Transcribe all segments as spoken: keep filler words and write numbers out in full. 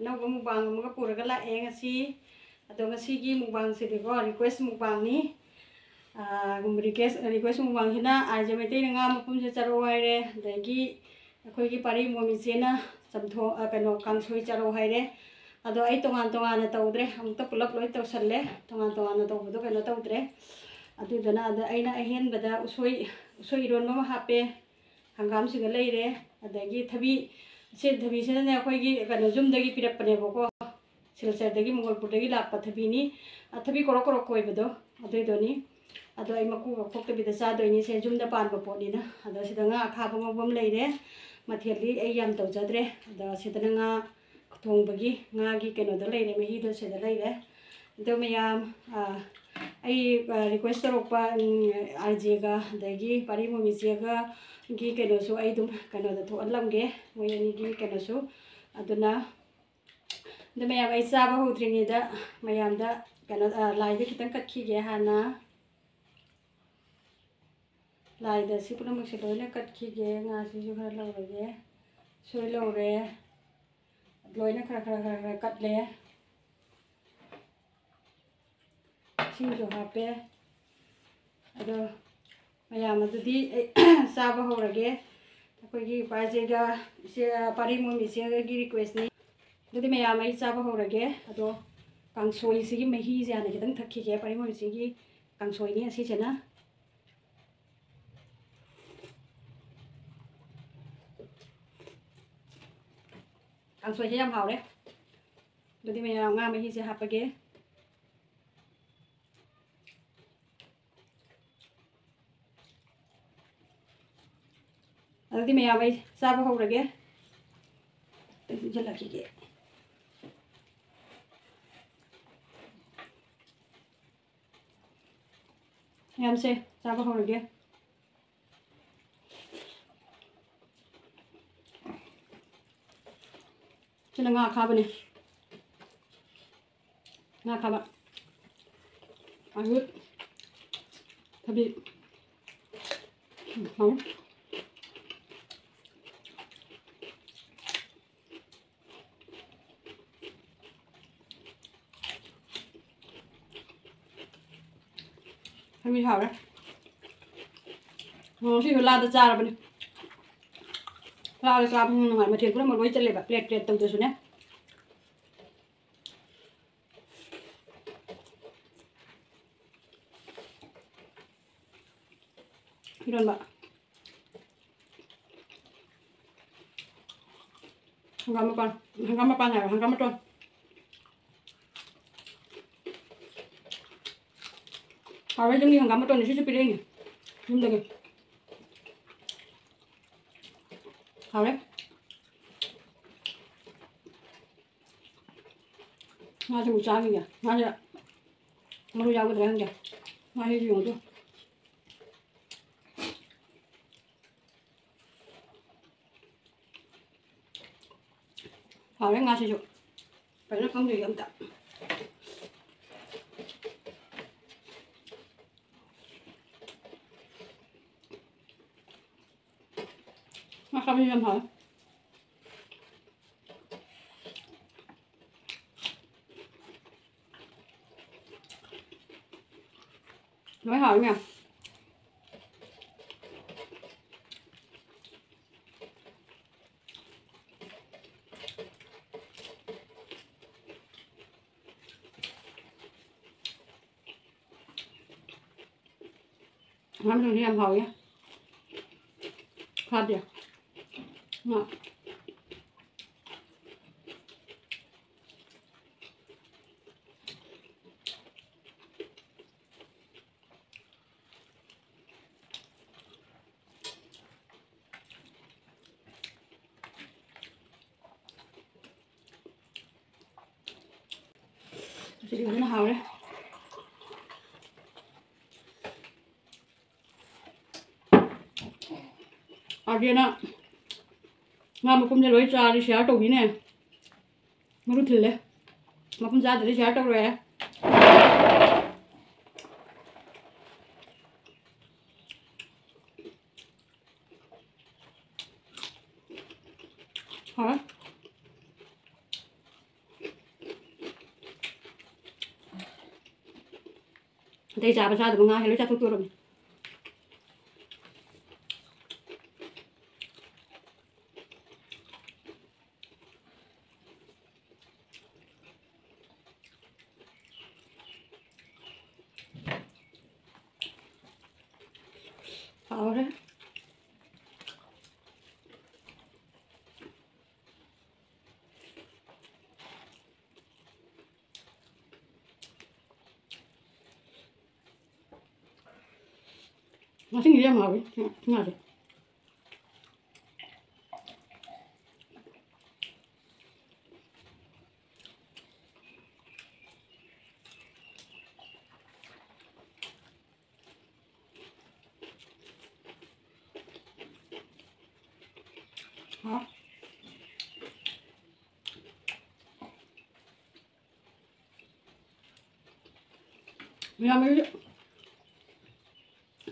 ꯑꯅꯧꯕ mukbang ꯑꯃꯒ ꯄꯨꯔꯒ ꯂꯥꯛꯑꯦ ꯉꯁꯤ꯫ ꯑꯗꯣ ꯉꯁꯤꯒꯤ mukbangꯁꯤꯗꯤꯀꯣ, request mukbangꯅꯤ꯫ ꯑꯥ, request, request mukbangꯁꯤꯅ ꯑꯥꯔ ꯖꯦ ꯃꯩꯇꯩꯅ ꯉꯥ ꯃꯄꯨꯝꯁꯦ ꯆꯥꯔꯛꯑꯣ ꯍꯥꯏꯔꯦ, ꯑꯗꯒꯤ ꯑꯩꯈꯣꯏꯒꯤ ꯄꯥꯔꯤ ꯃꯣꯝ ꯏꯆꯦꯅ ꯆꯝꯊꯣꯡ, ꯑ, ꯀꯩꯅꯣ, ꯀꯥꯡꯁꯣꯏ ꯆꯥꯔꯛꯑꯣ ꯍꯥꯏꯔꯦ꯫ ꯑꯗꯣ ꯑꯩ ꯇꯣꯉꯥꯟ ꯇꯣꯉꯥꯟꯅ ꯇꯧꯗ꯭ꯔꯦ, ꯑꯃꯨꯛꯇ ꯄꯨꯂꯞ ꯂꯣꯏ ꯇꯧꯁꯜꯂꯦ꯫ ꯇꯣꯉꯥꯟ ꯇꯣꯉꯥꯟꯅ ꯇꯧꯕꯗꯣ ꯀꯩꯅꯣ ꯇꯧꯗ꯭ꯔꯦ꯫ ꯑꯗꯨꯗꯨꯅ ꯑꯗ ꯑꯩꯅ ꯑꯍꯦꯟꯕꯗ ꯎꯁꯣꯏ, ꯎꯁꯣꯏ ꯏꯔꯣꯟꯕ ꯑꯃ ꯍꯥꯞꯄꯦ, ꯍꯪꯒꯥꯝꯁꯤꯒ ꯂꯩꯔꯦ, ꯑꯗꯒꯤ ꯊꯕꯤ, ꯁꯦ ꯊꯕꯤꯁꯤꯅꯅꯦ ꯑꯩꯈꯣꯏꯒꯤ ꯀꯩꯅꯣ, ꯌꯨꯝꯗꯒꯤ ꯄꯤꯔꯛꯄꯅꯦꯕꯀꯣ꯫ ꯁꯤꯜꯆꯔꯗꯒꯤ, ꯃꯪꯒꯣꯜꯄꯨꯔꯗꯒꯤ ꯂꯥꯛꯄ ꯊꯕꯤꯅꯤ꯫ ꯑ, ꯊꯕꯤ ꯀꯣꯔꯣꯛ ꯀꯣꯔꯣꯛ ꯀꯣꯏꯕꯗꯣ, ꯑꯗꯨꯏꯗꯨꯅꯤ꯫ ꯑꯗꯣ ꯑꯩ ꯃꯀꯨꯒ ꯈꯣꯛꯇꯕꯤꯗ ꯆꯥꯗꯣꯏꯅꯤ, ꯁꯦ ꯌꯨꯝꯗ ꯄꯥꯟꯕ ꯄꯣꯠꯅꯤꯅ꯫ ꯑꯗꯣ ꯁꯤꯗ ꯉꯥ ꯑꯈꯥꯕ ꯉꯧꯕ ꯑꯃ ꯂꯩꯔꯦ꯫ ꯃꯊꯦꯜꯗꯤ ꯑꯩ ꯌꯥꯝ ꯇꯧꯖꯗ꯭ꯔꯦ꯫ ꯑꯗꯣ ꯁꯤꯗꯅ ꯉꯥ ꯊꯣꯡꯕꯒꯤ ꯉꯥꯒꯤ ꯀꯩꯅꯣꯗꯣ ꯂꯩꯔꯦ, ꯃꯍꯤꯗꯣ ꯁꯤꯗ ꯂꯩꯔꯦ꯫ ꯑꯗꯣ ꯃꯌꯥꯝ, ꯑ, ꯑꯩ, ꯑ, request ꯇꯧꯔꯛꯄ, ꯎꯝ, ꯑꯥꯔ ꯖꯦꯒ ꯑꯗꯒꯤ ꯄꯥꯔꯤ ꯃꯣꯃꯤ ꯆꯦꯒꯒꯤ ꯀꯩꯅꯣꯁꯨ ꯑꯩ ꯑꯗꯨꯝ ꯀꯩꯅꯣꯗ ꯊꯣꯛꯍꯜꯂꯝꯒꯦ, ꯃꯣꯏ ꯑꯅꯤꯒꯤ ꯀꯩꯅꯣꯁꯨ꯫ ꯑꯗꯨꯅ ꯑꯗꯣ ꯃꯌꯥꯝ, ꯑꯩ ꯆꯥꯕ ꯍꯧꯗ꯭ꯔꯤꯉꯩꯗ ꯃꯌꯥꯝꯗ ꯀꯩꯅꯣ, ꯑ, ꯂꯥꯏꯗ ꯈꯤꯇꯪ ꯀꯠꯈꯤꯒꯦ ꯍꯥꯟꯅ꯫ ꯂꯥꯏꯗ ꯁꯤ ꯄꯨꯝꯅꯃꯛꯁꯦ ꯂꯣꯏꯅ ꯀꯠꯈꯤꯒꯦ꯫ ꯉꯥꯁꯤꯁꯨ ꯈꯔ ꯂꯧꯔꯒꯦ꯫ ꯁꯣꯏ ꯂꯧꯔꯦ꯫ ꯂꯣꯏꯅ ꯈꯔ, ꯈꯔ, ꯈꯔ, ꯈꯔ ꯀꯠꯂꯦ꯫ ꯏꯁꯤꯡꯁꯨ ꯍꯥꯞꯄꯦ꯫ ꯑꯗꯣ ꯃꯌꯥꯝ ꯑꯗꯨꯗꯤ ꯑꯩ ꯆꯥꯕ ꯍꯧꯔꯒꯦ꯫ ꯑꯩꯈꯣꯏꯒꯤ ꯄꯥꯔꯤꯁꯤꯒ ꯏꯆꯦ, ꯄꯥꯔꯤꯃꯣꯝ ꯏꯆꯦꯒꯤ requestꯅꯤ꯫ ꯑꯗꯨꯗꯤ ꯃꯌꯥꯝ ꯑꯩ ꯆꯥꯕ ꯍꯧꯔꯒꯦ꯫ ꯑꯗꯣ ꯀꯥꯡꯁꯣꯏꯁꯤꯒꯤ ꯃꯍꯤꯁꯦ ꯍꯥꯟꯅ ꯈꯤꯇꯪ ꯊꯛꯈꯤꯒꯦ꯫ ꯄꯥꯔꯤꯃꯣꯝ ꯏꯆꯦꯒꯤ ꯀꯥꯡꯁꯣꯏꯅꯤ ꯑꯁꯤꯁꯤꯅ꯫ ꯀꯥꯡꯁꯣꯏꯁꯦ ꯌꯥꯝ ꯍꯥꯎꯔꯦ꯫ ꯑꯗꯨꯗꯤ ꯃꯌꯥꯝ ꯉꯥ ꯃꯍꯤꯁꯦ ꯍꯥꯞꯄꯒꯦ꯫ ꯑꯗꯨꯗꯤ ꯃꯌꯥꯝ ꯑꯩ ꯆꯥꯕ ꯍꯧꯔꯒꯦ꯫ ꯑꯩ ꯄꯨꯟꯁꯤꯜꯂꯛꯈꯤꯒꯦ꯫ ꯃꯌꯥꯝꯁꯦ ꯆꯥꯕ ꯍꯧꯔꯒꯦ꯫ ꯁꯤꯅ ꯉꯥ ꯑꯈꯥꯕꯅꯦ꯫ ꯉꯥ ꯑꯈꯥꯕ꯫ ꯑꯗꯨ ꯊꯕꯤ꯫ ꯎꯝ, ꯍꯥꯎꯋꯦ꯫ ꯊꯕꯤ ꯍꯥꯎꯔꯦ꯫ ꯉꯁꯤꯁꯨ ꯂꯥꯗ ꯆꯥꯔꯕꯅꯤ꯫ ꯂꯥꯗ ꯆꯥꯕꯁꯨ ꯅꯨꯡꯉꯥꯏ꯫ ꯃꯊꯦꯜ ꯄꯨꯝꯅꯃꯛ ꯂꯣꯏ ꯆꯜꯂꯦꯕ꯫ Plate plate ꯇꯧꯗ꯭ꯔꯁꯨꯅꯦ꯫ ꯏꯔꯣꯟꯕ꯫ ꯍꯪꯒꯥꯝ ꯃꯄꯥꯟ, ꯍꯪꯒꯥꯝ ꯃꯄꯥꯟ ꯍꯥꯏꯕ, ꯍꯪꯒꯥꯝ ꯃꯇꯣꯟ꯫ ꯍꯥꯎꯔꯦ, ꯌꯨꯝꯒꯤ ꯍꯪꯒꯥꯝ ꯃꯇꯣꯟꯅꯤ, ꯁꯤꯁꯨ ꯄꯤꯔꯛꯏꯅꯦ ꯌꯨꯝꯗꯒꯤ꯫ ꯍꯥꯎꯔꯦ꯫ ꯉꯥꯁꯦ ꯑꯃꯨꯛ ꯆꯥꯈꯤꯒꯦ꯫ ꯉꯥꯁꯦ ꯃꯔꯨ ꯌꯥꯎꯒꯗ꯭ꯔꯥ ꯈꯪꯗꯦ꯫ ꯉꯥꯁꯤꯁꯨ ꯌꯦꯡꯉꯨ꯫ ꯍꯥꯎꯔꯦ ꯉꯥꯁꯤꯁꯨ꯫ ꯐꯖꯅ ꯐꯝꯗꯣꯏꯒꯦ ꯑꯝꯇ꯫ ꯉꯥ ꯈꯥꯕꯤꯁꯨ ꯌꯥꯝ ꯍꯥꯎꯋꯦ꯫ ꯂꯣꯏ ꯍꯥꯎꯋꯤ ꯃꯌꯥꯝ꯫ ꯉꯥ ꯃꯇꯣꯟꯁꯦ ꯌꯥꯝ ꯍꯥꯎꯋꯦ꯫ ꯈꯥꯗꯦ꯫ ꯉꯥ꯫ ꯉꯁꯤꯗꯤ ꯐꯖꯅ ꯍꯥꯎꯔꯦ꯫ ꯑꯥꯔꯖꯦꯅ ꯉꯥ ꯃꯄꯨꯝꯁꯦ ꯂꯣꯏ ꯆꯥꯔꯗꯤ share ꯇꯧꯕꯤꯅꯦ꯫ ꯃꯔꯨ ꯊꯤꯜꯂꯦ꯫ ꯃꯄꯨꯝ ꯆꯥꯗ꯭ꯔꯗꯤ share ꯇꯧꯔꯣꯏ꯫ ꯍꯥꯎꯔꯦ꯫ ꯑꯇꯩ ꯆꯥꯕ ꯆꯥꯗꯕ ꯉꯥ ꯍꯦꯛ ꯂꯣꯏ ꯆꯥꯊꯣꯛꯇꯣꯔꯕꯅꯤ꯫ ꯍꯥꯎꯔꯦ꯫ ꯉꯁꯤꯒꯤꯗꯤ ꯌꯥꯝ ꯍꯥꯎꯋꯤ ꯉꯥꯁꯦ꯫ ꯍꯥꯎ꯫ ꯃꯌꯥꯝ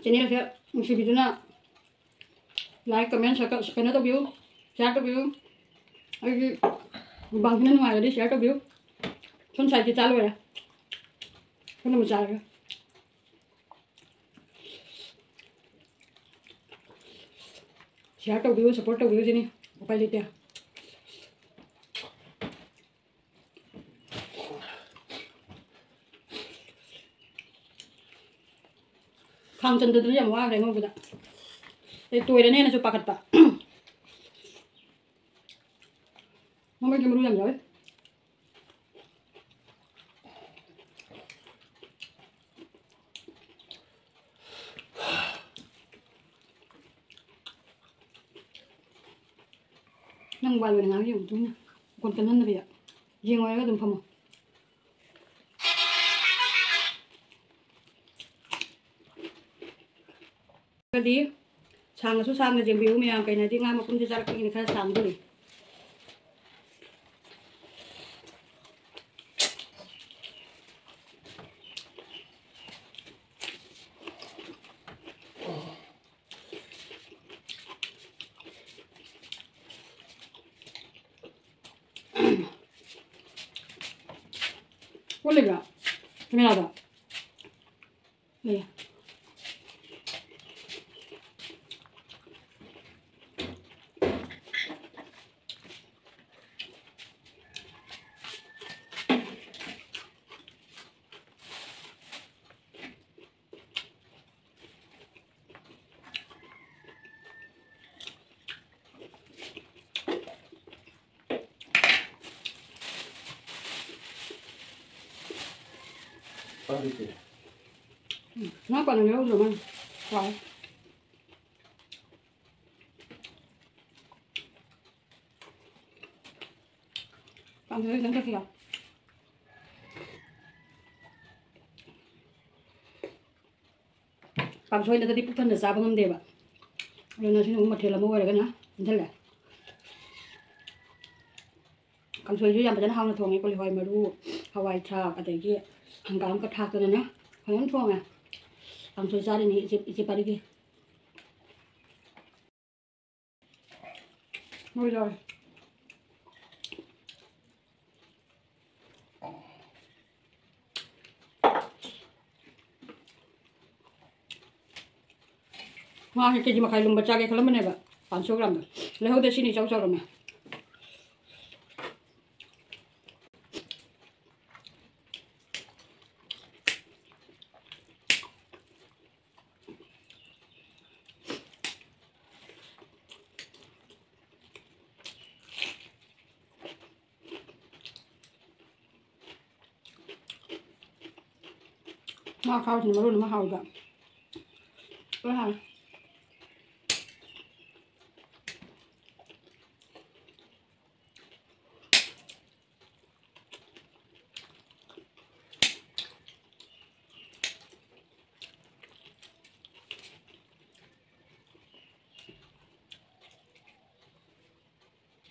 ꯆꯦꯅꯦꯜꯁꯦ ꯅꯨꯡꯁꯤꯕꯤꯗꯨꯅ like, comment, ꯁꯔꯀ-, ꯀꯩꯅꯣ ꯇꯧꯕꯤꯌꯨ, share ꯇꯧꯕꯤꯌꯨ꯫ ꯑꯩꯒꯤ ꯃꯨꯛꯕꯥꯡꯁꯤꯅ ꯅꯨꯡꯉꯥꯏꯔꯗꯤ share ꯇꯧꯕꯤꯌꯨ꯫ ꯁꯣꯝ ꯁꯥꯏꯗꯇꯤ ꯆꯥ ꯂꯣꯏꯔꯦ꯫ ꯄꯨꯟꯅ ꯑꯃꯨꯛ ꯆꯥꯔꯒꯦ꯫ Share ꯇꯧꯕꯤꯌꯨ, support ꯇꯧꯕꯤꯌꯨ ꯁꯤꯅꯤ꯫ ꯎꯄꯥꯏ ꯂꯩꯇꯦ꯫ ꯈꯥꯡ ꯆꯟꯗꯗꯅ ꯌꯥꯝ ꯋꯥꯈ꯭ꯔꯦ ꯉꯧꯕꯗ꯫ ꯑꯩ ꯇꯣꯏꯔꯅꯦꯅꯁꯨ ꯄꯥꯈꯠꯄ꯫ ꯃꯃꯩꯁꯨ ꯃꯔꯨ ꯌꯥꯝ ꯌꯥꯎꯋꯦ꯫ ꯅꯪ ꯃꯣꯕꯥꯏꯜ ꯑꯣꯏꯅ ꯉꯥꯡ ꯌꯦꯡꯉꯨ ꯇꯨꯃꯤꯟꯅ꯫ ꯃꯈꯣꯟ ꯀꯟꯍꯟꯗꯕꯤꯗ꯫ ꯌꯦꯡꯉꯨꯔꯒ ꯑꯗꯨꯝ ꯐꯝꯃꯣ꯫ ꯗꯤ ꯁꯥꯡꯉꯁꯨ ꯁꯥꯡꯅ ꯌꯦꯡꯕꯤꯌꯨ ꯃꯌꯥꯝ, ꯀꯩꯅꯣꯗꯤ ꯉꯥ ꯃꯄꯨꯝꯁꯦ ꯆꯥꯔꯛꯄꯒꯤꯅ ꯈꯔ ꯁꯥꯡꯗꯣꯔꯤ꯫ ꯀꯣꯜ ꯂꯩꯕ꯭ꯔꯥ? ꯀꯦꯃꯦꯔꯥꯗ? ꯎꯝ, ꯉꯥ ꯄꯥꯟꯅꯕ ꯌꯥꯎꯗ꯭ꯔꯣ ꯃꯥꯅ? ꯀꯥꯎꯔꯦ꯫ ꯀꯥꯡꯁꯣꯏ ꯈꯤꯇꯪ ꯆꯠꯈꯤꯌꯣ꯫ ꯀꯥꯡꯁꯣꯏ ꯅꯠꯇ꯭ꯔꯗꯤ ꯄꯨꯛ ꯊꯟꯅ ꯆꯥꯕ ꯉꯝꯗꯦꯕ꯫ ꯑꯗꯨꯅ ꯁꯤꯅ ꯑꯃꯨꯛ ꯃꯊꯦꯜ ꯑꯃ ꯑꯣꯏꯔꯒꯅ ꯄꯨꯟꯁꯤꯜꯂꯦ꯫ ꯀꯥꯡꯁꯣꯏꯁꯨ ꯌꯥꯝ ꯐꯖꯅ ꯍꯥꯎꯅ ꯊꯣꯡꯉꯦ꯫ ꯀꯣꯂꯤ ꯍꯋꯥꯏ ꯃꯔꯨ, ꯍꯋꯥꯏ ꯊ꯭ꯔꯥꯛ, ꯑꯗꯒꯤ ꯍꯪꯒꯥꯝꯒ ꯊꯥꯛꯇꯅꯅꯦ ꯐꯖꯅ ꯊꯣꯡꯉꯦ꯫ ꯀꯥꯡꯁꯣꯏ ꯆꯥꯔꯤꯅꯤ ꯏꯆꯦ, ꯏꯆꯦ ꯄꯥꯔꯤꯒꯤ꯫ ꯃꯣꯏ ꯂꯧꯔꯦ꯫ ꯉꯥꯁꯦ ꯀꯦ ꯖꯤ ꯃꯈꯥꯏ ꯂꯨꯝꯕ ꯆꯥꯒꯦ ꯈꯜꯂꯝꯕꯅꯦꯕ, ꯄꯥꯟꯁꯣ ꯒ꯭ꯔꯥꯝꯗꯣ꯫ ꯂꯩꯍꯧꯗꯦ, ꯁꯤꯅ ꯏꯆꯥꯎ ꯆꯥꯎꯔꯝꯃꯦ꯫ ꯉꯥ ꯑꯈꯥꯕꯁꯤꯅ ꯃꯔꯣꯟ ꯑꯃ ꯍꯥꯎꯕ꯫ ꯂꯣꯏ ꯍꯥꯎꯔꯦ꯫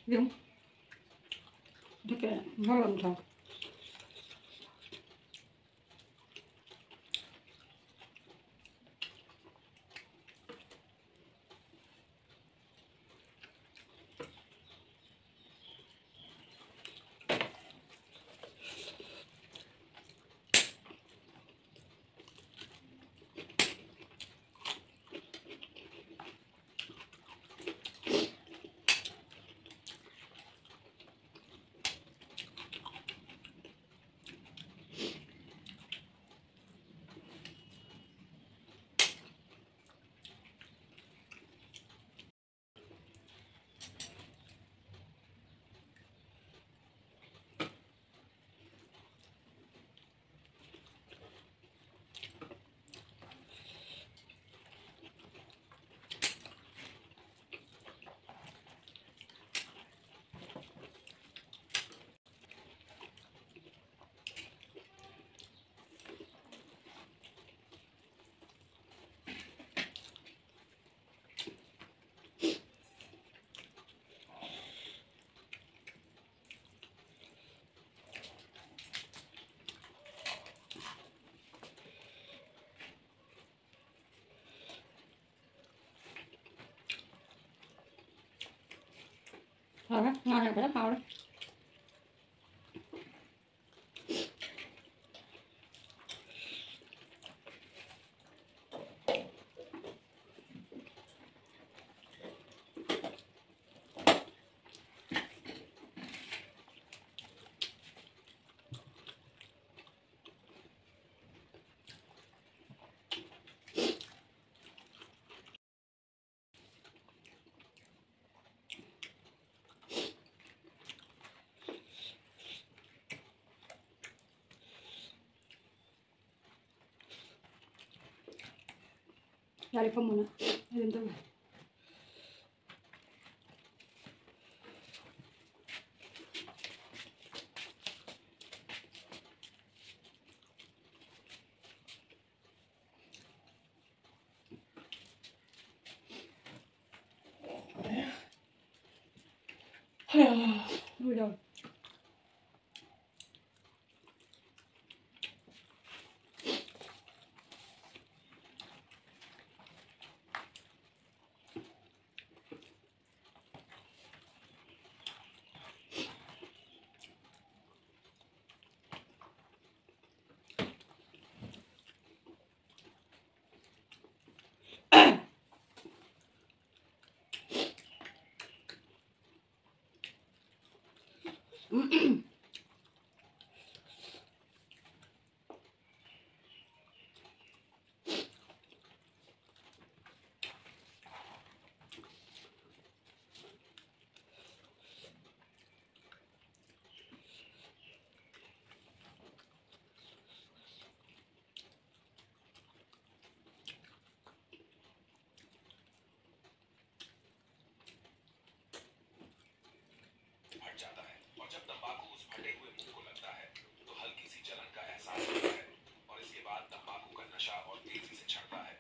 ꯌꯦꯔꯨꯝ꯫ ꯑꯗꯨ ꯀꯌꯥ ꯉꯧꯔ ꯑꯃ ꯊꯥꯎ꯫ ꯉꯥꯁꯦ ꯐꯖꯅ ꯍꯥꯎꯔꯦ꯫ ꯌꯥꯔꯦ, ꯐꯝꯃꯣ ꯅꯪ꯫ ꯑꯩ ꯑꯗꯨꯝ ꯇꯧꯒꯦ꯫ ꯍꯩꯌꯥ, ꯂꯣꯏꯔꯦ꯫ हट जाता है और जब तंबाकू उस फटे हुए मुंह को लगता है तो हल्की सी जलन का एहसास होता है और इसके बाद तंबाकू का नशा और तेजी से चढ़ता है।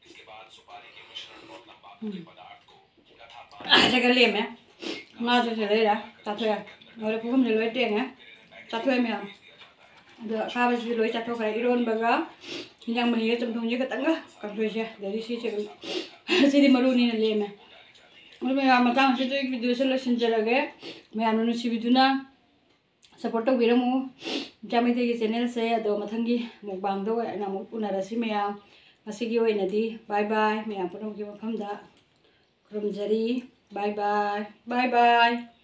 इसके बाद सुपारी के मिश्रण और तंबाकू के पदार्थ को कथा पान ꯆꯒ ꯂꯦꯝꯃꯦ꯫ ꯉꯥꯁꯨ ꯁꯤꯗ ꯂꯩꯔꯦ, ꯆꯥꯊꯣꯛꯑꯦ꯫ ꯂꯣꯏꯔꯦ, ꯄꯨꯈꯝꯁꯦ ꯂꯣꯏ ꯇꯦꯡꯉꯦ, ꯆꯥꯊꯣꯛꯑꯦ ꯃꯌꯥꯝ꯫ ꯑꯗꯣ ꯑꯈꯥꯕꯁꯤꯁꯨ ꯂꯣꯏ ꯆꯥꯊꯣꯛꯈ꯭ꯔꯦ꯫ ꯏꯔꯣꯟꯕꯒ ꯏꯟꯖꯥꯡ ꯃꯍꯤꯒ ꯆꯝꯊꯣꯡꯁꯦ ꯈꯛꯇꯪꯒ ꯀꯥꯡꯁꯣꯏꯁꯦ, ꯑꯗꯩꯗꯤ ꯁꯤꯁꯦ ꯑꯗꯨꯝ ꯁꯤꯗꯤ ꯃꯔꯨꯅꯤꯅ ꯂꯦꯝꯃꯦ꯫ ꯑꯗꯨ ꯃꯌꯥꯝ, ꯃꯇꯥꯡꯁꯤꯗ ꯑꯩ videoꯁꯦ ꯂꯣꯏꯁꯤꯟꯖꯔꯒꯦ꯫ ꯃꯌꯥꯝꯅ ꯅꯨꯡꯁꯤꯕꯤꯗꯨꯅ support ꯇꯧꯕꯤꯔꯝꯃꯨ ꯏꯆꯥ ꯃꯩꯇꯩꯒꯤ channelꯁꯦ꯫ ꯑꯗꯣ ꯃꯊꯪꯒꯤ mukbangꯗ ꯑꯣꯏꯅ ꯑꯃꯨꯛ ꯎꯅꯔꯁꯤ ꯃꯌꯥꯝ꯫ ꯉꯁꯤꯒꯤ ꯑꯣꯏꯅꯗꯤ bye bye꯫ ꯃꯌꯥꯝ ꯄꯨꯝꯅꯃꯛꯀꯤ ꯃꯐꯝꯗ ꯈꯨꯔꯨꯝꯖꯔꯤ꯫ Bye bye, bye bye꯫